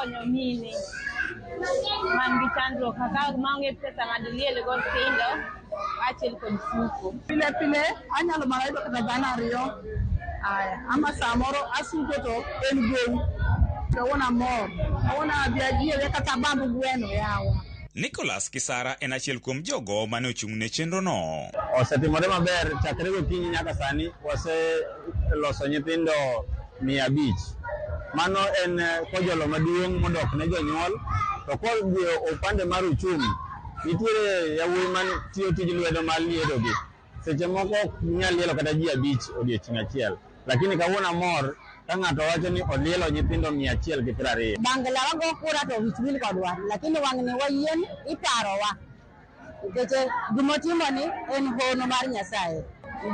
konyo mine man gi chandruok kaka maonge pesa madiliel go nyithindo kaachiel kod suko. Pile pile anyalo mana yudo kata 200. Aya, ama samoro asuko to en gowi. Kawuono amor. Kawuono adhi ajiewe kata bamb gweno yawa. Nicholas Kisara en achiel kuom jogo mane ochung' ne chenrono. Osetimore maber chakre gokinyi nyaka sani waseloso nyithindo 500. Mano en kojolo maduong' modok ne jonyuol. To kodhi upande mar uchumi, nitiere yawuoyi man tiyo tij lwedo mar liedogi. Seche moko ok nyal lielo kata ji 5 odiochieng' achiel. Lakini kawuono amor ka ng'ato wacho ni olielo nyithindo 120. Bangla wago kura to wich wil kodwa, lakini wang'ni wayien iparowa. Nikech gimotimo ni en hono mar Nyasaye.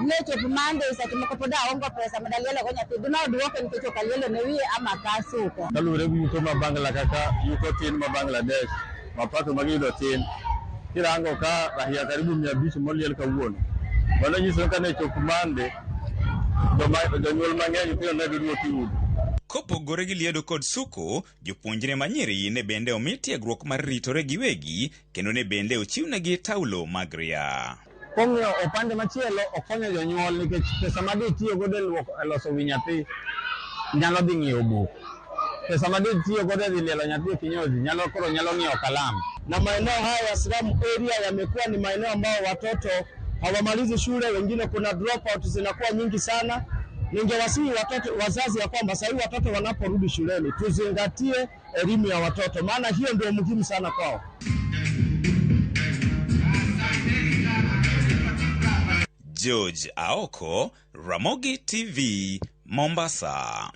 Ne chop Monday seche moko pod aongo pesa madalielo go nyathi. Dine oduoke nikech ok alielo ne wiye ama kasuko. Kaluwore gi yuto ma Bangla kaka yuto tin ma Bangladesh, mapato magiyudo tin. Kirango ka rahia karibu 500 moliel kawuono. Mano nyiso ni kane chop Monday, jonyuol mang'eny nyithindo ne dhi duoko udi. Kopogore gi liedo kod suko, jopuonjre manyiri ne bende omi tiegruok mar ritore giwegi kendo ne bende ochiwnegi taulo mag ria. Kong'iyo opande machielo, okonyo jonyuol nikech pesa ma dhi tiyo godo e loso wi nyathi nyalo dhi ng'iewo buk. Pesa ma dhi tiyo godo e dhi lielo nyathi e kinyozi nyalo koro nyalo ng'iewo kalam. Na maeneo haya ya slum area yamekuwa ni maeneo ambao watoto hawamalizi shule, wengine kuna dropout zinakuwa nyingi sana. Ningewasihi watoto wazazi ya kwamba sasa hivi watoto wanaporudi shuleni tuzingatie elimu ya watoto, maana hiyo ndio muhimu sana kwao. George Aoko, Ramogi TV, Mombasa.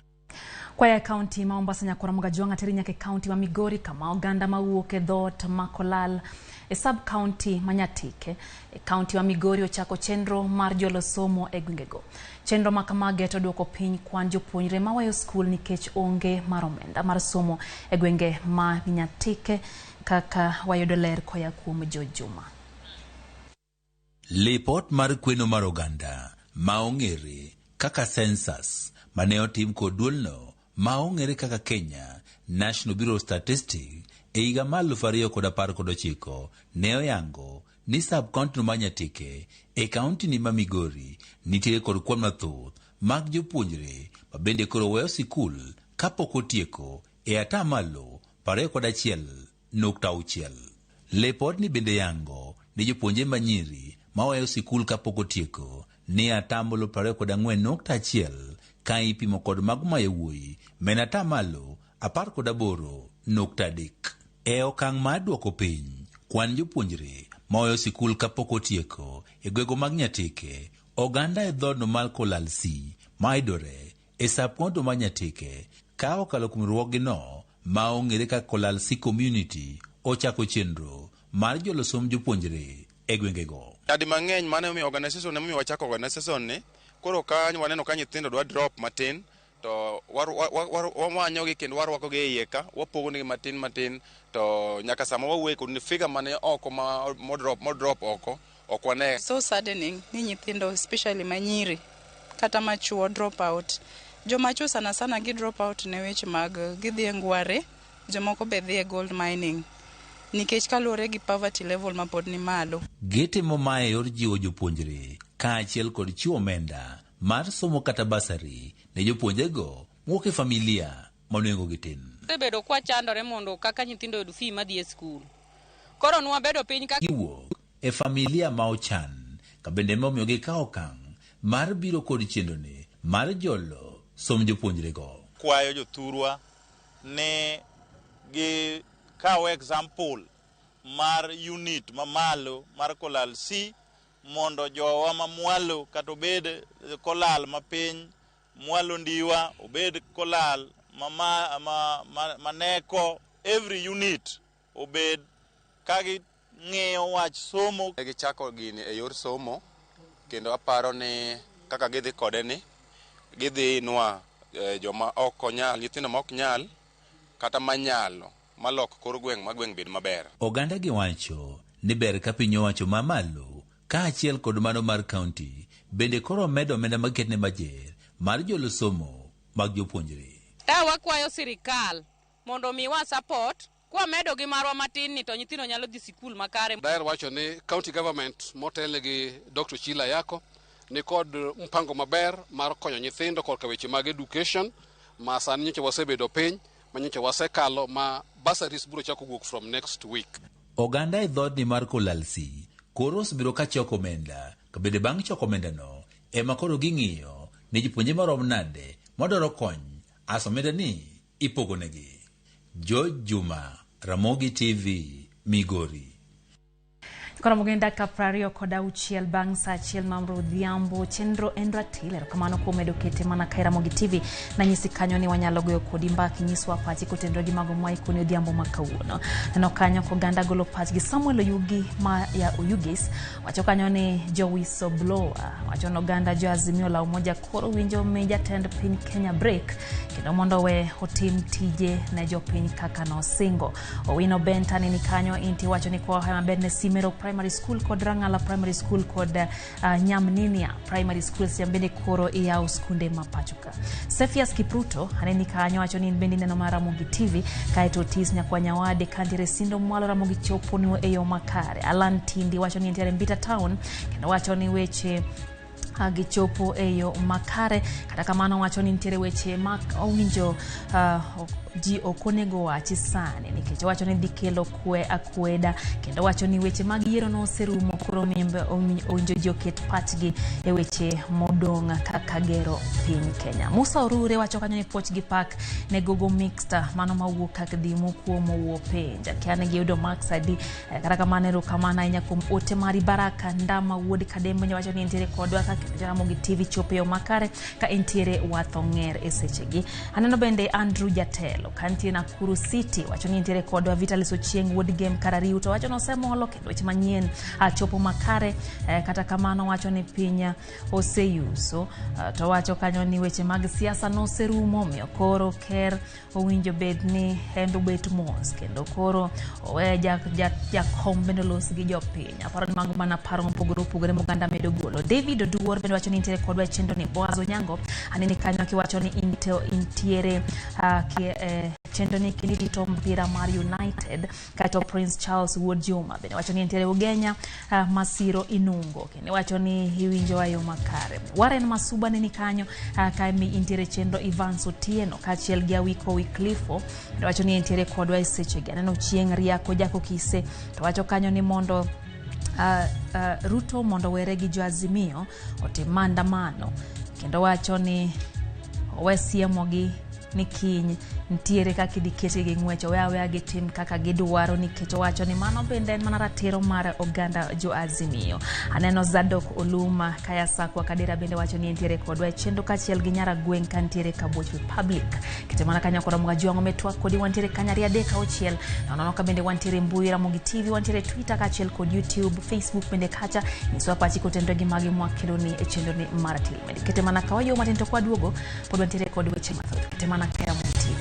Kwaya kaunti ma Mombasa nyakora Mogajwang' ateri nyaka e kaunti ma Migori kama oganda mawuok e dhoot ma Kolal e sub kaunti ma Nyatike e kaunti ma Migori ochako chenro mar jolo somo e gwengego. Chenro ma kama geto duoko piny kwan jopuonjre maweyo skul nikech onge mar omenda mar somo e gwenge ma Nyatike kaka wayudo ler koya kuom Jojuma. Lipot mar kweno mar oganda ma ong'ere kaka census mane otim kod duolno ma ong'ere kaka Kenya National Bureau of Statistics e higa mar 2019 ne oyango ni sub county ma Nyatike e kaunti ni ma Migori nitiere kod kwan mathoth mag jopuonjre ma bende koro weyo sikul kapok otieko e atamalo 21.6. Lipodni bende yango ni jopuonjre manyiri maweyo sikul kapok otieko ni atamalo 24.1 ka ipimo kod mago ma yawuoyi men atamalo 18.3. E okang' mar duoko piny kwan jopuonjre maweyo sikul kapok otieko e gwego mag Nyatike, oganda e dhoodno mar Kolal C mayudore e sub county mar Nyatike ka okalo kuom riwruogno ma ong'ere kaka Kolal C Community ochako chenro mar jolo somb jopuonjre e gwengego. Adi mang'eny mane omiyo organization ne omiyo wachako organization ni koro ka waneno ka nyithindo dwa drop matin to wamanyogi kendo warwakogi e iye ka wapogonegi matin matin to nyaka sama wawuoye kod ni figure mane oko ma modrop oko ok wane. So saddening ni nyithindo especially manyiri kata machuo drop out. Joma chuo sana sana gi drop out ne weche mag gidhi e ngware, jomoko be dhi e gold mining nikech kaluwore gi poverty level ma pod ni malo. Gitimo mae e yor jiwo jopuonjre kaachiel kod chiwo omenda mar somo kata basari ne jopuonjrego mowuok e familia manwengogi tin. Osebedo kwachandore mondo kaka nyithindo oyud fee madhi e skul. Koro nwabedo piny ka giwuok e familia ma ochan ka bende emomiyo gikawo okang' mar biro kod chenroni mar jolo somb jopuonjrego. Kwayo jothurwa ni gi kaw example mar unit mamalo mar Kolal C mondo jowa mamwalo kata obed Kolal mapiny mwalo Ndiwa, obed Kolal maneko, every unit obed ka ging'iyo wach somo. Gichako gini e yor somo kendo aparo ni kaka gidhi kode ni gidhi inua joma ok onyal, nyithindo ma ok nyal kata manyalo malok kor gweng' ma gweng' bed maber. Oganda gi wacho ni ber ka piny owacho mamalo kaachiel kod mano mar kaunti bende koro medo omenda maketne bajet mar jolo somo mag jopuonjre. Ta wakwayo sirikal mondo miwa support kwa medo gi marwa matin ni to nyithindo nyalo dhi sikul makare. Daher wacho ni county government motelne gi Dr. Chila Yako ni kod mpango maber mar konyo nyithindo korka weche mag education ma sani nyocha wasebedo piny ma nyocha wasekalo ma bursaries biro chako wuok from next week. Oganda e dhoodni mar Kolalsi koro osebiro ka choko omenda, ka bende bang' choko omendano ema koro ging'iyo ni jopuonje marom nade madwaro kony aso omenda ni ipogonegi. George Juma, Ramogi TV, Migori. Koro mogeni dakika 26 bang' saa 1 mar odhiambo. Chenro en ratil. Erokamano kuom medo kete mana ka e Ramogi TV. Nanyisi kanyo ni wanyalo goyo kodi mbaka, inyiswa pachi kotenore gi mago mwaikoni odhiambo ma kawuono. Neno kanyo koganda golo pachgi. Samuel Oyugi ma ya Oyugis wacho kanyo ni jo whistleblower wacho ni oganda jo Azimio la Umoja koro winjo mi jatend piny Kenya break kendo mondo we otim tije ne jopiny kaka nosingo. Owino Benta ni kanyo inti wacho ni kwa maber ne Simero Primary School kod Rangala Primary School kod Nyamninia Primary School siambende koro iyawo skunde ma pacho ka. Sefias Kipruto aneni kanyo wacho ni in bende ineno mar Ramogi TV kaeto Otis Nyakwa Nyawade kantiere Sindo Mwalo Ramogi chopo ni e yo makare. Alan Tindi wacho ni entiere Mbita Town kendo wacho ni weche gichopo e yo makare. Kata kamano wacho ni nitiere weche ma owinjo ji ok onego wachi sani nikech wacho ni dhi kelo kwe akweda kendo wacho ni weche mag yiero noserumo koro owinjo ji oket pachgi e weche modong' kaka gero piny Kenya. Musa Orure wacho kanyo ni puoch gi pak ne Gogo Mixed mano mawuok kak dhi mokuomo wuo penj akia ni giyudo marks adi. Kata kamano erokamano ahinya kuom ote mari. Baraka Ndama wuod Kadembo wacho ni entiere kodwa kaka Ramogi TV chopo e yo makare ka entiere Wathong'er e sechegi. Aneno bende Andrew Jatelo kantie Nakuru City wacho ni entiere kodwa. Vitalis Ochieng wuod Gem Karariu to wacho ni osemolo kendo weche manyien chopo makare. Kata kamano wacho ni piny oseyuso to wacho kanyo ni weche mag siasa noserumo omiyo koro ker owinjo bed ni en obet mos kendo koro owe jakom bende olos gi jopiny. Aparo ni mago mana paro mopogore opogore moganda medo golo. David Oduor bende wacho ni nitiere kodwa e chenro ni. Boaz Onyango anene kanyo kiwacho ni intiere chenro ni kendo irito mpira mar United. Kaeto Prince Charles wuod Juma bende wacho ni entiere Ugenya Masiro Inungo kendo wacho ni iwinjo e yo makare. Warren Masuba neni kanyo ka intiere chenro. Evans Otieno kaachiel gi Awiko Wycliffe bende wacho ni entiere kodwa e sechegi. Aneno Chieng' Riako Jako Kise to wacho kanyo ni mondo Ruto mondo were gi jo Azimio otim maandamano kendo wacho ni owe siemogi ni kiny nitiere kaka idhi ketgi gi ng'wech, owe aweya gitim kaka gidwaro nikech owacho ni mano bende en mana ratiro mar oganda jo Azimio. Aneno Zadok Oluma kaya Sakwa Kadera bende wacho ni entiere kodwa e chenro kaachiel gi Nyara Gweng' kantiere Kabuoch Republic. Kete mana kanyo kod Ramogi Ajwang' ometwak kodi wantiere kanyo 3 6 nono ka bende wantiere mbui Ramogi TV, wantiere Twitter kaachiel kod YouTube, Facebook bende kacha. Nyiswa pachi kotenore gi magi mwakeloni e chenro ni mar Tilmed. Kete mana kawayo matin to kwaduogo pod wantiere kod weche mathoth. Kete mana ka Ramogi TV.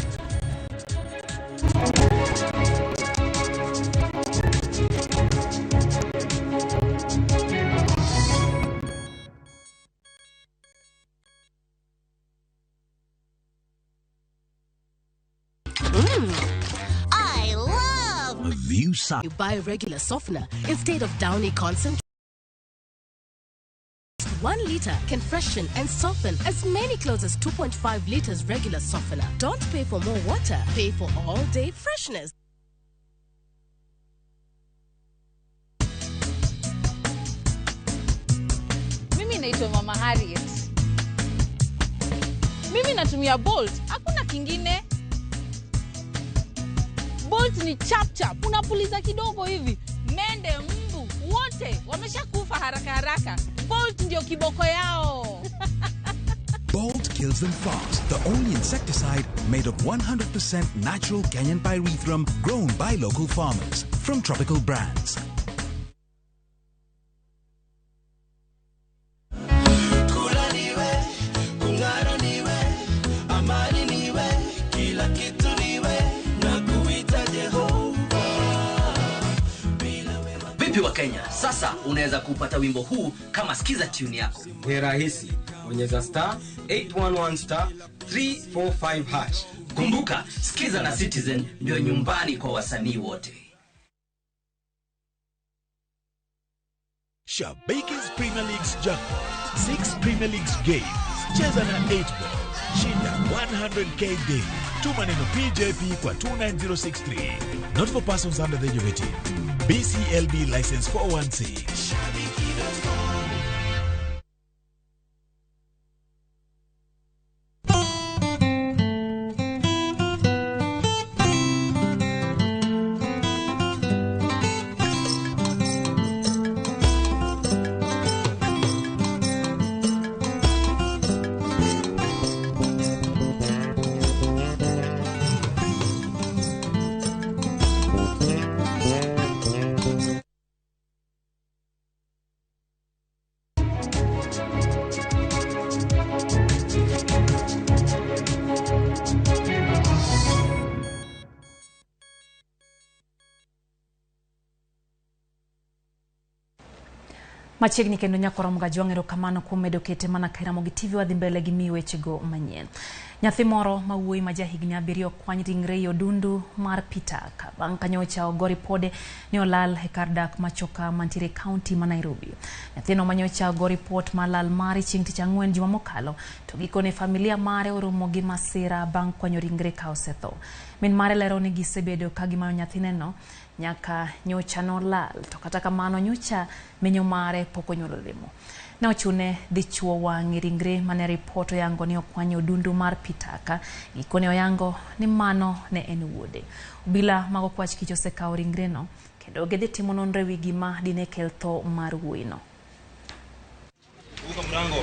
I love You buy regular softener instead of Downy concentrate. 1 liter can freshen and soften as many clothes as 2.5 liters regular softener. Don't pay for more water. Pay for all-day freshness. Mimi naitwa Mama Harriet. Mimi natumia Bolt, hakuna kingine. Bolt ni chap chap, unapuliza kidogo hivi, mende, mbu, wote wameshakufa haraka haraka. Bolt ndio kiboko yao. Bolt kills them fast. The only insecticide made of 100% natural Kenyan pyrethrum grown by local farmers from Tropical Brands. Vipi wa Kenya, sasa unaweza kupata wimbo huu kama skiza tune yako. Ni rahisi. Bonyeza star 811 star 345 hash. Kumbuka, Skiza na Citizen ndio nyumbani kwa wasanii wote. Shabiki's Premier League's jackpot. 6 Premier Leagues games. Cheza na 8 ball. Shinda 100K daily. Tuma neno PJP kwa 29063. Not for persons under the age of 18. BCLB license 416. Machiegni kendo nyakoro mgajwang' erokamano kuom medo kete mana ka Ramogi TV wadhi mbele gi miyi wechego manyien. Nyathi moro ma wuoyi ma jahigni 7 okwany ringre e odundu mar Pitaka bang' ka nyocha ogo ripode ni olal e kar dak Machoka mantiere e kaunti ma Nairobi. Nyathino ma nyocha ogo ripot mar lal mare chieng' tich ang'wen juma mokalo to gikone familia mare oromo gi masira bang' kwanyo ringre ka osetho. Min mare lero ni gisebedo ka gimanyo nyathineno nyaka nyocha nolal to kata kamano nyocha menyo mare pok onyuolo lemo. Ne ochune dhi chuo wang' ringre mane ripot oyango ni okwanyo odundu mar Pitaka. Gikone oyango ni mano ne en wuode. Obila mag okwach kich osekawo ringreno kendo gidhi timo nonro ewi gima dine kel tho mar wuoyino.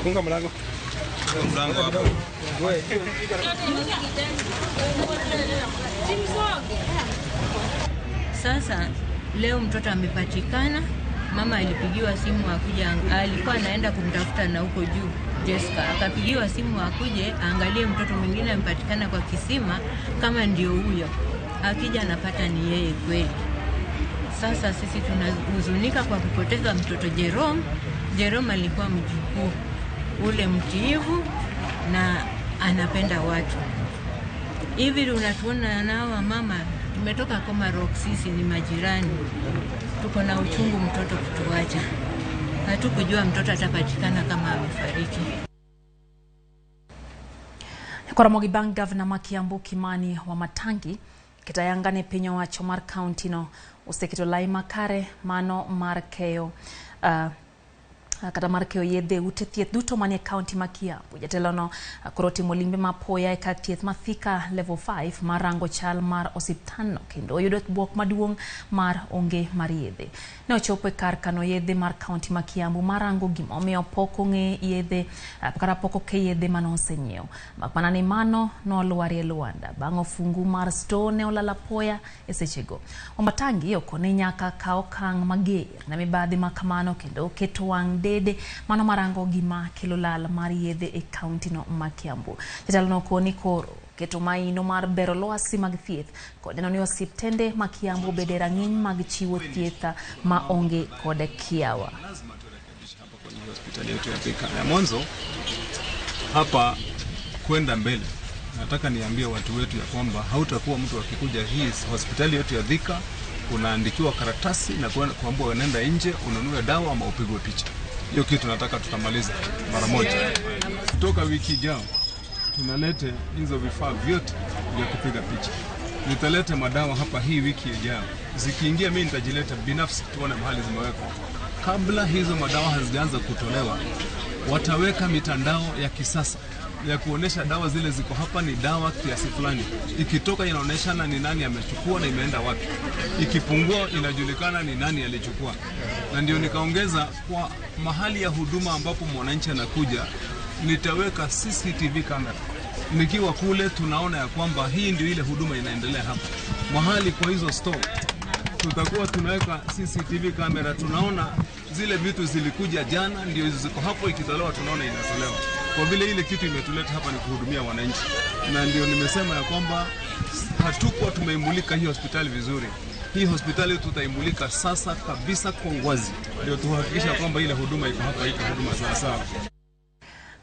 Funga mlango. Mlango hapo. Sasa leo mtoto amepatikana. Mama alipigiwa simu akuja, alikuwa anaenda kumtafuta na huko juu Jessica, akapigiwa simu akuje aangalie mtoto mwingine amepatikana kwa kisima kama ndio huyo. Akija anapata ni yeye kweli. Sasa sisi tunahuzunika kwa kupoteza mtoto Jerome. Jerome alikuwa mjukuu ule mtiivu na anapenda watu. Hivi unatuona nao mama, tumetoka Komarok, sisi ni majirani. Tuko na uchungu mtoto kutuacha. Hatukujua mtoto atapatikana kama amefariki. Koromogi bang' gavana ma Kiambu Kimani Wamatangi ketayanga ne piny owacho mar kaunti no oseketo lai makare mano mar keyo kata mar keyo yedhe ute thieth duto manie kaunti ma Kiambu. Jatelo no koro timo limbe mapoya e kar thieth ma Thika level 5 mar rango chal mar osiptandno kendo oyudo bwok maduong' mar onge mar yedhe. Ne ochopo e kar kano yedhe mar kaunti ma Kiambu mar rango gimomiyo pok ong'e yedhe kata pok oke yedhe mane osenyiew. Mak mana ni mano nolwarie lwanda bang' ofungu mar store ne olal apoya e sechego. Wamatangi okone nyaka kaw okang' mager ne mibadhi ma kamano kendo oketo wang' dede mano marango gima kelo lal mar yedhe e kaunti no ma Kiambu. Jatelo no okoni koro keto maino mar bero lwasi mag thieth kod neno ni osiptende ma Kiambu obede rang'iny mag chiwo thieth ma onge kod kiawa. Kwenye hospitali yetu ya Thika ya mwanzo hapa kwenda mbele, nataka niambie watu wetu ya kwamba hautakuwa mtu akikuja hii hospitali yetu ya Thika unaandikiwa karatasi na kuambiwa unaenda nje ununue dawa ama upigwe picha. Hiyo kitu nataka tutamaliza mara moja. Kutoka wiki ijayo tunalete hizo vifaa vyote vya kupiga picha. Nitaleta madawa hapa hii wiki ijayo. Zikiingia mimi nitajileta binafsi tuone mahali zimewekwa. Kabla hizo madawa hazijaanza kutolewa, wataweka mitandao ya kisasa ya kuonesha dawa zile ziko hapa ni dawa kiasi fulani. Ikitoka inaoneshana ni nani amechukua na imeenda wapi. Ikipungua inajulikana ni nani alichukua. Na ndio nikaongeza kwa mahali ya huduma ambapo mwananchi anakuja, nitaweka CCTV camera. Nikiwa kule tunaona ya kwamba hii ndio ile huduma inaendelea hapa. Mahali kwa hizo store tutakuwa tunaweka CCTV camera, tunaona zile vitu zilikuja jana ndio hizo ziko hapo, ikitolewa tunaona inatolewa. Kwa vile ile kitu imetuleta hapa ni kuhudumia wananchi. Na ndio nimesema ya kwamba hatukuwa tumeimulika hii hospitali vizuri. Hii hospitali tutaimulika sasa kabisa kwa uwazi. Ndio tuhakikisha kwamba ile huduma iko hapa, iko huduma sawa sawa.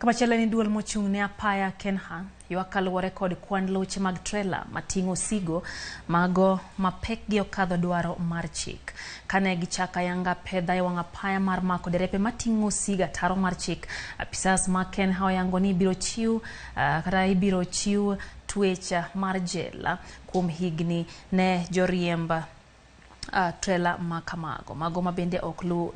Kamachielo en duol mochung' ne apaya Kenha ywak kaluwore kod kwan loche mag trela mating'o osigo mago mapekgi okadho dwaro mar chik. Kane gichako ayanga pedha e wang' apaya mar mako derepe mating'o osigo ataro mar chik, apisas mag Kenha oyango ni ibiro chiw kata ibiro chiw twech mar jela kuom higni ne joriemb trela makamago mago mabende ok lu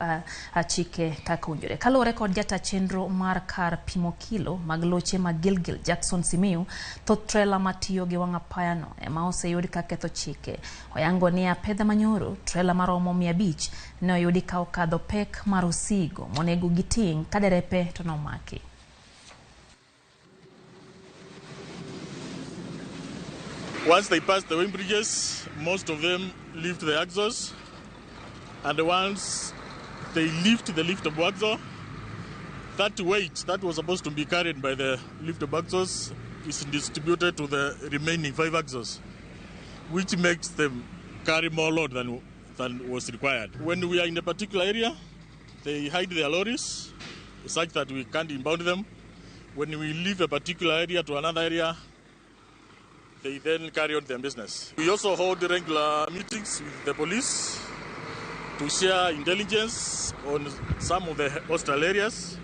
chike kaka owinjore. Kaluwore kod jata chenro mar kar pimo kilo mag loche mag Gilgil Jackson Simiyu, thoth trela matiyo gi wang' apayano ema oseyud ka ketho chike. Oyango ni apedha manyoro trela maromo 500 ne oyudi ka okadho pek mar osigo monego giting' ka derepe to nomaki. Once they pass the weighbridges, most of them lift the axles, and once they lift the liftable axle, that weight that was supposed to be carried by the liftable axles is distributed to the remaining 5 axles, which makes them carry more load than was required. When we are in a particular area, they hide their lorries such that we can't impound them. When we leave a particular area to another area, they then carry on their business. We also hold regular meetings with the police to share intelligence on some of the hostile areas.